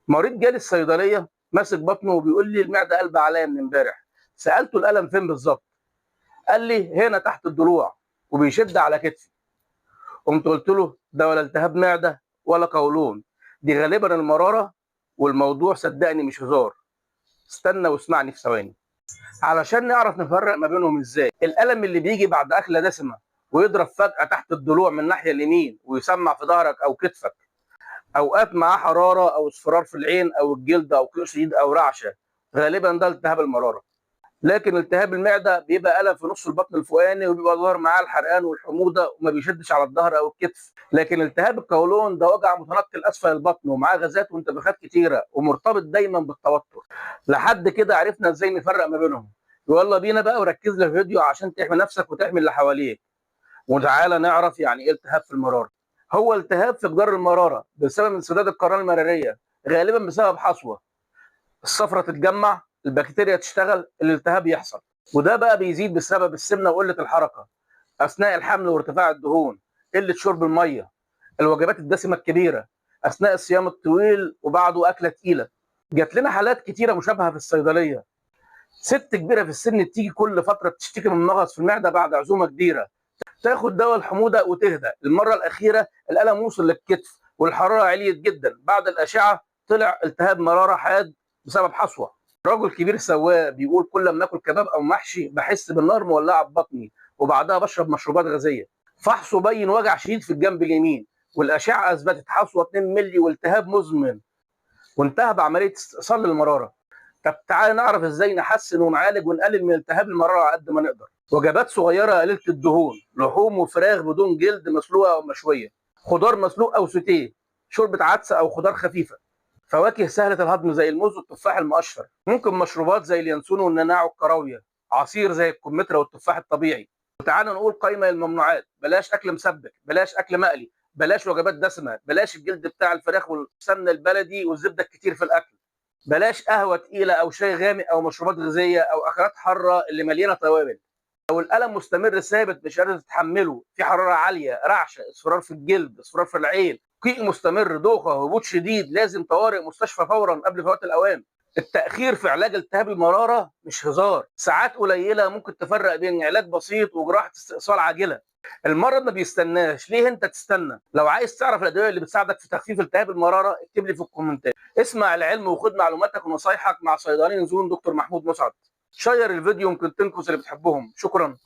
مريض جالي الصيدلية ماسك بطنه وبيقول لي المعدة قلبة عليا من امبارح. سألته الألم فين بالظبط، قال لي هنا تحت الضلوع وبيشد على كتفي. قمت قلت له ده ولا التهاب معدة ولا قولون، دي غالبا المرارة، والموضوع صدقني مش هزار. استنى واسمعني في ثواني علشان نعرف نفرق ما بينهم ازاي. الألم اللي بيجي بعد أكلة دسمة ويضرب فجأة تحت الضلوع من الناحية اليمين ويسمع في ظهرك أو كتفك، أوقات معاه حرارة أو اصفرار في العين أو الجلد أو قيء شديد أو رعشة، غالبا ده التهاب المرارة. لكن التهاب المعدة بيبقى ألم في نص البطن الفوقاني وبيبقى ظاهر معاه الحرقان والحموضة وما بيشدش على الظهر أو الكتف. لكن التهاب القولون ده وجع متنقل أسفل البطن ومعاه غازات وانتفاخات كتيرة ومرتبط دايما بالتوتر. لحد كده عرفنا ازاي نفرق ما بينهم. يلا بينا بقى وركز لي الفيديو عشان تحمي نفسك وتحمي اللي حواليك. وتعالى نعرف يعني ايه التهاب في المرارة. هو التهاب في جدار المرارة بسبب انسداد القناة المرارية، غالبا بسبب حصوة. الصفرة تتجمع، البكتيريا تشتغل، الالتهاب يحصل. وده بقى بيزيد بسبب السمنة وقلة الحركة أثناء الحمل وارتفاع الدهون، قلة شرب المية، الوجبات الدسمة الكبيرة، أثناء الصيام الطويل وبعده أكلة تقيلة. جات لنا حالات كتيرة مشابهة في الصيدلية. ست كبيرة في السن بتيجي كل فترة بتشتكي من مغص في المعدة بعد عزومة كبيرة، تاخد دواء الحموضة وتهدى. المرة الأخيرة الألم وصل للكتف والحرارة عليت جدا، بعد الأشعة طلع التهاب مرارة حاد بسبب حصوة. رجل كبير سواق بيقول كل ما اكل كباب او محشي بحس بالنار مولعه في بطني وبعدها بشرب مشروبات غازية. فحصه بين وجع شديد في الجنب اليمين، والاشعه اثبتت حصوه 2 مللي والتهاب مزمن، وانتهى بعملية استئصال للمراره. طب تعالى نعرف ازاي نحسن ونعالج ونقلل من التهاب المرارة على قد ما نقدر. وجبات صغيرة قليله الدهون، لحوم وفراخ بدون جلد مسلوقة او مشوية، خضار مسلوق او سوتيه، شوربة عدس او خضار خفيفة، فواكه سهلة الهضم زي الموز والتفاح المقشر، ممكن مشروبات زي اليانسون والنعناع والكراويه، عصير زي الكمثرى والتفاح الطبيعي. وتعالى نقول قائمة للممنوعات: بلاش اكل مسبك، بلاش اكل مقلي، بلاش وجبات دسمة، بلاش الجلد بتاع الفراخ والسمنه البلدي والزبده الكتير في الاكل، بلاش قهوة تقيلة او شاي غامق او مشروبات غازية او اكلات حارة اللي مليانة توابل. لو الالم مستمر ثابت مش قادر تتحمله، في حرارة عالية، رعشه، اصفرار في الجلد، اصفرار في العين، قيء مستمر، دوخه، هبوط شديد، لازم طوارئ مستشفى فورا قبل فوات الاوان. التاخير في علاج التهاب المرارة مش هزار، ساعات قليله ممكن تفرق بين علاج بسيط وجراحه استئصال عاجله. المرض ما بيستناش، ليه انت تستنى؟ لو عايز تعرف الادوية اللي بتساعدك في تخفيف التهاب المرارة اكتب لي في الكومنتات. اسمع العلم وخد معلوماتك ونصايحك مع صيدلاني زون دكتور محمود مسعد. share الفيديو ممكن تنقذ اللي بتحبهم. شكرا.